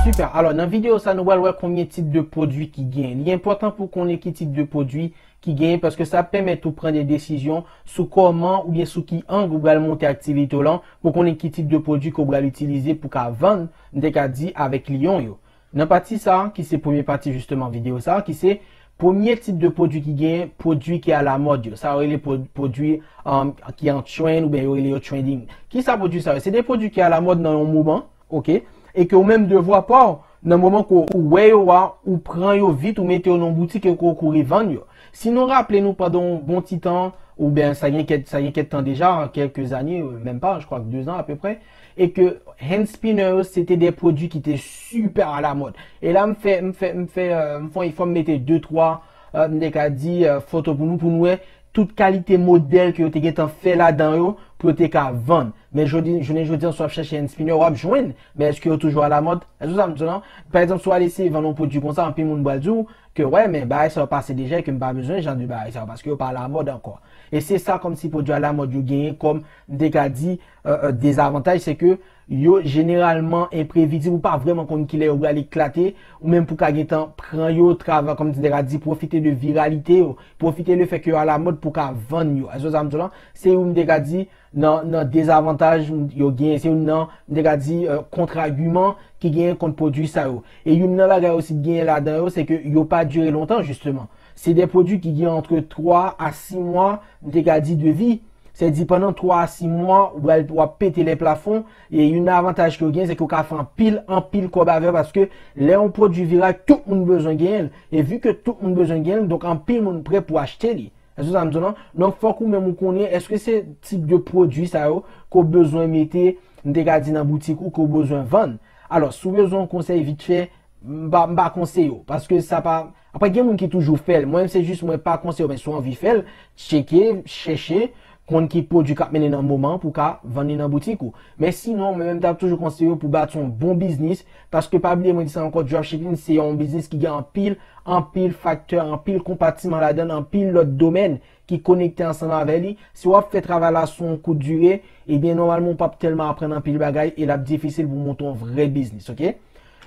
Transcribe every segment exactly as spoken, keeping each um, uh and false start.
Super. Alò, nan videyo sa, nou pral wè konbyen tip de pwodui ki genyen. Li enpòtan pou konnen ki tip de pwodui ki genyen, paske sa ap pèmèt ou pran de desizyon sou kòman oubyen sou ki ang ou pral monte aktivite w lan, pou konnen ki tip de pwodui ke w pral itilize pou ka vann, m te ka di, avè kliyan w yo. Nan pati sa, ki se premye pati jisteman videyo sa, ki se premye tip de pwodui ki genyen, pwodui ki alamòd yo. Sa yo rele pwo-, pwodui um, ki an trend oubyen yo rele yo trending. Kisa pwodui sa yo? Se de pwodui ki alamòd nan yon moman, oke? E ke ou menm devwa pa w, nan moman ke ou wè yo a, ou pran yo vit, ou mete yo nan boutik e ke ou kouri vann yo. Si nou raple nou pandan yon bon ti tan, oubyen sa gen kèk, sa gen kèk tan deja, kèk zane, menm pa, je crois que deux ans à peu près, e ke hand spinner yo, se te de pwodui ki te super alamòd. E la, m fè, m fè, m fè, euh, m fè yon efò, m mete de, twa, euh, m te ka di, euh, foto pou nou, pou nou wè tout kalite modèl ke yo te gentan fè ladan yo, pou yo te ka vann. Men jodi, jounen jodi an, si w ap chèche hand spinner, w ap jwenn. Men èske yo toujou alamòd? Èske sa m di w lan? Pa egzanp, si w al eseye vann yon pwodui konsa, anpil moun pral di w ke, wè, men bagay sa yo pase deja, e ke m pa bezwen jan de bagay sa yo, paske yo pa alamòd ankò. E se sa kòmsi pwodui alamòd yo genyen kòm, m te ka di, euh, euh, dezavantaj, se ke yo jeneralman enprevizib, ou pa vrèman konn kilè yo pral eklate, ou menm pou ka gentan pran yo, travay, kòm m te ka di, pwofite de viralite yo, pwofite le fè ke yo alamòd pou ka vann yo. Èske sa m di w lan? Se youn, m te ka di, nan, nan dezavantaj yo genyen, se youn nan, m te ka di, euh, kontragiman ki genyen kont pwodui sa yo. E youn nan bagay osi ki genyen ladan yo, se ke yo pa dire lontan, jisteman. Se de pwodui ki gen antre twa a sis mwa, m te ka di, de vi. Se di pandan twa a sis mwa, ou pral, w ap pete lè plafon, e youn nan avantaj ke w gen, se ke w ka fè anpil, anpil kòb avè l, paske lè yon pwodui viral, tout moun bezwen genyen l. E vi ke tout moun bezwen genyen l, donk anpil moun prè pou achte li. Èske sa m di w lan? Donk, fòk ou menm ou konnen, èske se tip de pwodui sa yo ke w bezwen mete, m te ka di nan boutik ou, ke w bezwen vann. Alò, si w bezwen yon konsèy vit fè, m pa, m pa konseye w, paske sa pa, apre gen moun ki toujou fè l, mwen menm se jis mwen pa konseye w, men si w anvi fè l, tcheke, chèche, konn ki pwodui k ap mennen nan moman an pou w ka vann li nan boutik ou. Men sinon, mwen menm m t ap toujou konseye w pou w bati yon bon biznis, paske pa bliye, mwen di sa ankò, dropshipping se yon biznis ki gen anpil, anpil faktè, anpil konpatiman ladan l, anpil lòt domèn ki konekte ansanm avè li. Si w ap fè travay la sou yon kout dire, ebyen, nòmalman, ou p ap tèlman aprann anpil bagay e l ap difisil pou w monte yon vrè biznis, oke?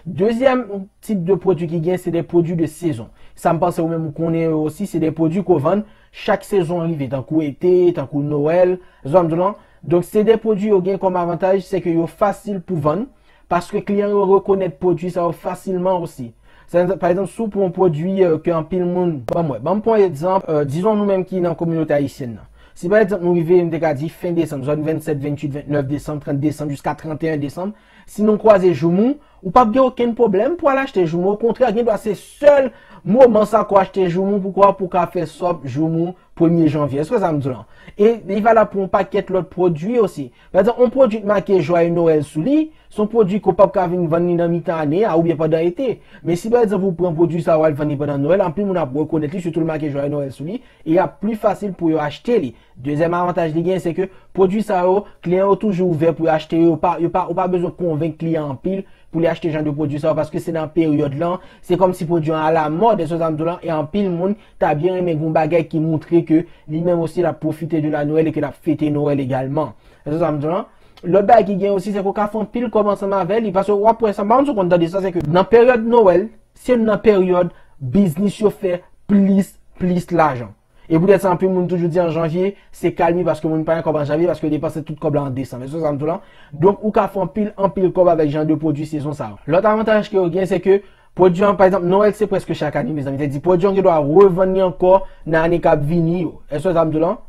Dezyèm tip de pwodui ki gen, se de pwodui de sezon. Sa m panse ou menm ou konnen yo osi, se de pwodui ke w vann chak sezon rive, tankou ete, tankou Nwèl, zòn dlo. Donk, se de pwodui yo gen kòm avantaj, se ke yo fasil pou vann, paske kliyan yo rekonèt pwodui sa yo fasilman osi. Sa, pa egzanp, si w pran yon pwodui, euh, ke anpil moun, ban m wè, ban m pran yon egzanp, euh, dizon nou menm ki nan kominote ayisyèn nan. Si pa egzanp nou rive, m te ka di fen desanm, zòn vennsèt, venntuit, vennèf desanm, trant desanm, jiska tranteyen desanm, si nou kwaze joumou, ou p ap gen okenn pwoblèm pou al achte joumou. Okontrè, gendwa se sèl moman sa ke w achte joumou, poukwa pou w ka fè sòb joumou premye janvye. Èske sa m di w lan? E li valab pou yon pakèt lòt pwodui osi. Pa egzanp, yon pwodui ki make Joyeux Noël sou li, se yon pwodui ke w p ap ka vin vann li nan mitan ane a oubyen pandan ete. Men si pa egzanp ou pran pwodui sa a, w al vann li pandan Nwèl, anpil moun ap rekonèt li, sitou l make Joyeux Noël sou li, e y ap pli fasil pou yo achte li. Dezyèm avantaj li gen, se ke pwodui sa yo, kliyan yo toujou ouvè pou yo achte yo, yo pa, yo pa, ou pa bezwen konvenk kliyan anpil pou li achte jan de pwodui sa yo, paske se nan peryòd lan, se kòmsi pwodui an alamòd, èske sa m di w lan, e anpil moun ta byen renmen gen yon bagay ki montre ke li menm osi l ap pwofite de la Nwèl e ke l ap fete Nwèl egalman. Èske sa m di w lan? Lòt bagay ki gen osi, se ke w ka fè anpil kòb ansanm avè li, paske w ap wè sa, m pa konn si w konn tande sa, se ke nan peryòd Nwèl, se nan peryòd biznis yo fè plis, plis lajan. E poutèt sa, anpil moun toujou di an janvye, se kalmi paske moun pa gen kòb an janvye, paske yo depanse tout kòb la an desanm. Èske sa m di w lan? Donk, ou ka fè anpil, anpil kòb avèk jan de pwodui sezon sa yo. Lòt avantaj ke yo gen, se ke pwodui an, pa egzanp, Nwèl se prèske chak ane, mezanmi. Sa di, pwodui an gen dwa revann li ankò nan ane k ap vini yo. Èske sa m di w lan?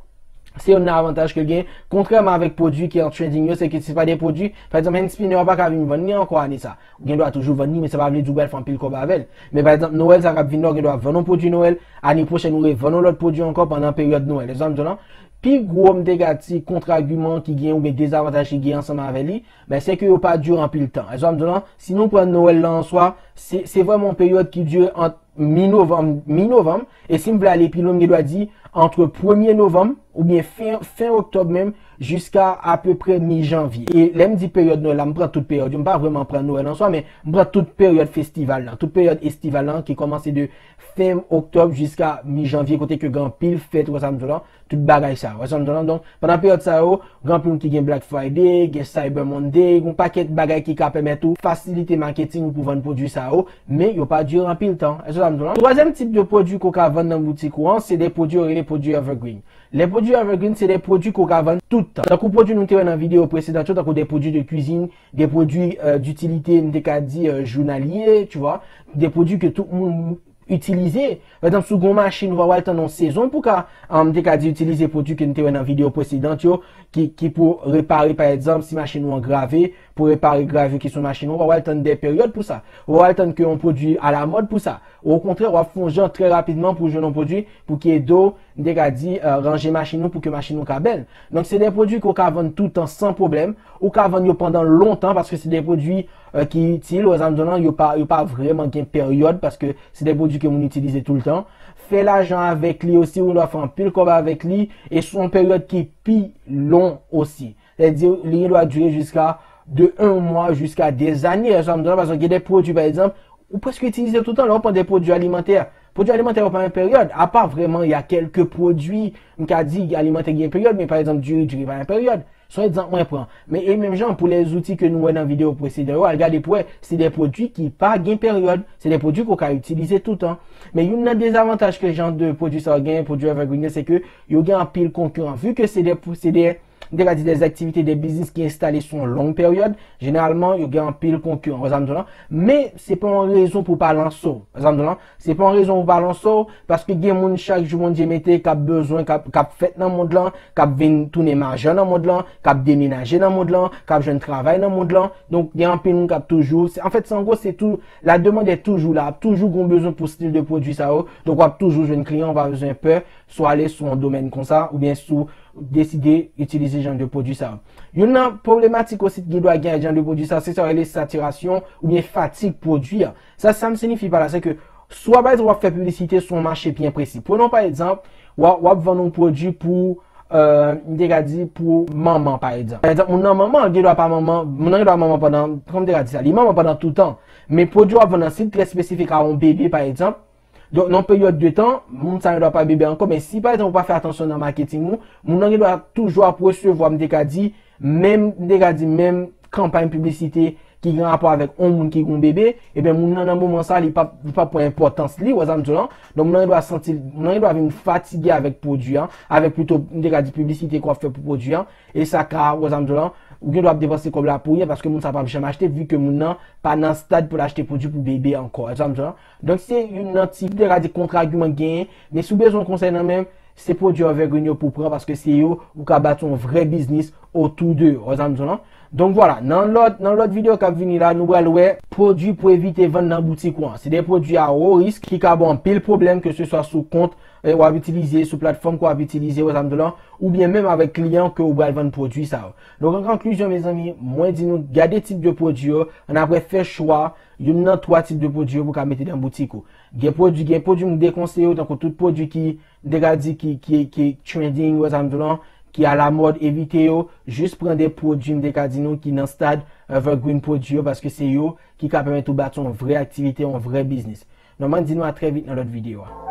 Se youn nan avantaj ke l gen, kontrèman avèk pwodui ki an trending yo, se ke se pa de pwodui, pa egzanp, hand spinner, ou pa ka vin vann li ankò ane sa. Ou gen dwa toujou vann li, men sa pa vle di ou pral fè anpil kòb avè l. Men pa egzanp, Nwèl sa k ap vin la, ou gen dwa vann yon pwodui Nwèl, ane pwochèn ou revann yon lòt pwodui ankò pandan peryòd Nwèl. Èske sa m di w lan? Pi gwo, m te ka di, kontragiman ki gen oubyen dezavantaj ki gen ansanm avè li, men se ke yo pa dire anpil tan. Èske sa m di w lan? Si nou pran Nwèl lan an swa, se, se vrèman yon peryòd ki dire ant mi novanm, mi novanm, e si m vle ale pi lwen, m gen dwa di antre premye novanm oubyen fen, fen oktòb menm, jiska apeprè mi janvye. E lè m di peryòd Nwèl la, m pran tout peryòd yo, m pa vrèman pran Nwèl an swa, men m pran tout peryòd festival lan, tout peryòd estival lan ki kòmanse de fen oktòb jiska mi janvye, kote ke gen anpil fèt, ou wè sa m di w lan, tout bagay sa, ou wè sa m di w lan. Donk, pandan peryòd sa yo, gen anpil moun ki gen Black Friday, gen Cyber Monday, gen yon pakèt bagay ki ka pèmèt ou fasilite maketing ou pou vann pwodui sa yo, men yo pa dire anpil tan. Èske w wè sa m di w lan? Twazyèm tip de pwodui ke w ka vann nan boutik ou an, se de pwodui yo rele pwodui evergreen. Lè pwodui evergreen, se de pwodui ke w ka vann tout tan. Tankou pwodui nou te wè nan videyo presedan yo, tankou de pwodui de kwizin, de pwodui, euh, ditilite, m te ka di, euh, jounalye, tu vois, de pwodui ke tout moun itilize. Pa egzanp, si w gen yon machin, ou pa pral tann yon sezon pou ka, um, m te ka di, itilize pwodui ke n te wè nan videyo presedan yo, ki, ki pou repare, pa egzanp, si machin ou an grave, pou repare grave ki sou machin ou, ou pa pral tann de peryòd pou sa. Ou pa pral tann ke yon pwodui alamòd pou sa. Okontrè, w ap fè yon jan trè rapidman pou jwenn yon pwodui pou ki ede w, m te ka di, euh, ranje machin ou pou ke machin ou ka bèl. Donk, se de pwodui ke w ka vann tout tan san pwoblèm. Ou ka vann yo pandan lontan paske se de pwodui, euh, ki itil. Ou wè sa m di w lan, yo pa, yo pa vrèman gen peryòd paske se de pwodui ke moun itilize toultan. Fè lajan avèk li osi, ou dwe fè anpil kòb avèk li, e sou yon peryòd ki pi lon osi. Sètadi, li gen dwa dire jiska de yon mwa jiska de zane, èske w wè sa m di w lan, paske gen de pwodui, pa egzanp, ou prèske itilize toultan lè w pran de pwodui alimantè. Pwodui alimantè yo pa gen peryòd, apa vrèman, y a kèlke pwodui, m ka di, alimantè gen peryòd, men pa egzanp, diri, diri pa gen peryòd. Se yon egzanp mwen pran. Men e menm jan, pou lèzouti ke nou wè nan videyo presedan yo, al gade pou wè, se de pwodui ki pa gen peryòd, se de pwodui ke w ka itilize toultan. Men youn nan dezavantaj ke jan de pwodui sa yo genyen, pwodui evergreen yo, se ke yo gen anpil konkiran. Vu ke se de, se de, m te ka di de aktivite, de biznis ki enstale sou yon long peryòd, jeneralman, yo gen anpil konkiran. Ou wè sa m di w lan? Men se pa yon rezon pou w pa lanse w. Ou wè sa m di w lan? Se pa yon rezon pou w pa lanse w, paske gen moun chak jou Bondye mete k ap bezwen, k ap, k ap fèt nan mond lan, k ap vin tounen majè nan mond lan, k ap demenaje nan mond lan, k ap jwenn travay nan mond lan. Donk, gen anpil moun k ap toujou, se, anfèt, se, an gwo, se tou, la demande est toujours là, ap toujou gen bezwen pou stil de pwodui sa yo. Donk, w ap toujou jwenn kliyan, ou pa bezwen pè, si w ale sou yon domèn konsa, oubyen si w deside itilize jan de pwodui sa yo. Youn nan pwoblematik osi ki gen dwa gen ak jan de pwodui sa, se sa yo rele satirasyon oubyen fatig pwodui a. Sa, sa m siyifi pa la, se ke swa, pa egzanp, w ap fè piblisite sou yon mache byen presi. Prenons, pa egzanp, w ap, w ap vann yon pwodui pou, euh, m te ka di, pou manman, pa egzanp. Pa egzanp, moun nan manman, li gen dwa pa manman, moun nan gen dwa manman pandan, kòman m te ka di sa, li manman pandan tout tan. Men pwodui w ap vann nan, si l trè espesifik a yon bebe, pa egzanp, donk, nan yon peryòd de tan, moun sa gen dwa pa bebe ankò, men si, pa egzanp, ou pa fè atansyon nan maketing ou, moun nan gen dwa toujou ap resevwa, m te ka di, menm, m te ka di, menm kanpay piblisite ki gen rapò avèk yon moun ki gen yon bebe, ebyen, moun nan, nan moman sa, li p ap, li p ap pran enpòtans li, ou wè sa m di w lan. Donk, moun nan gen dwa santi, moun nan gen dwa vin fatige avèk pwodui an, avèk pito, m te ka di, piblisite ke w ap fè pou pwodui an, e sa ka, ou wè sa m di w lan, ou gen dwa ap depanse kòb la pou ryen, paske moun sa p ap janm achte, vi ke moun nan pa nan stad pou l achte pwodui pou bebe ankò, ou wè sa m di w lan. Donk, se youn nan ti, m te ka di, kontra-agiman k genyen, men si w bezwen yon konsèy nan men m, se pwodui evergreen yo pou w pran, paske se yo ou ka bati yon vrè biznis otou de yo, ou wè sa m di w lan. Donk, vwala, nan lòt, nan lòt videyo k ap vini la, nou pral wè pwodui pou evite vann nan boutik ou an. Se de pwodui a wo risk ki ka ba w anpil pwoblèm, ke se swa sou kont, eh, w ap itilize, sou platfòm ke w ap itilize, ou wè sa m di w lan, oubyen menm avèk kliyan ke ou pral vann pwodui sa yo. Donk, an konklizyon, mezanmi, mwen di nou, gade tip de pwodui yo, ann apre fè chwa youn nan twa tip de pwodui yo pou w ka mete nan boutik ou. Gen pwodui, gen pwodui m dekonseye yo, tankou tout pwodui ki, m te ka di ki, ki, ki trending, ou wè sa m di w lan, ki alamòd, evite yo, jis pran de pwodui, m te ka di nou, ki nan stad evergreen pwodui yo, paske se yo ki ka pèmèt ou bati yon vrè aktivite, yon vrè biznis. Donk, mwen di nou a trè vit nan lòt videyo a.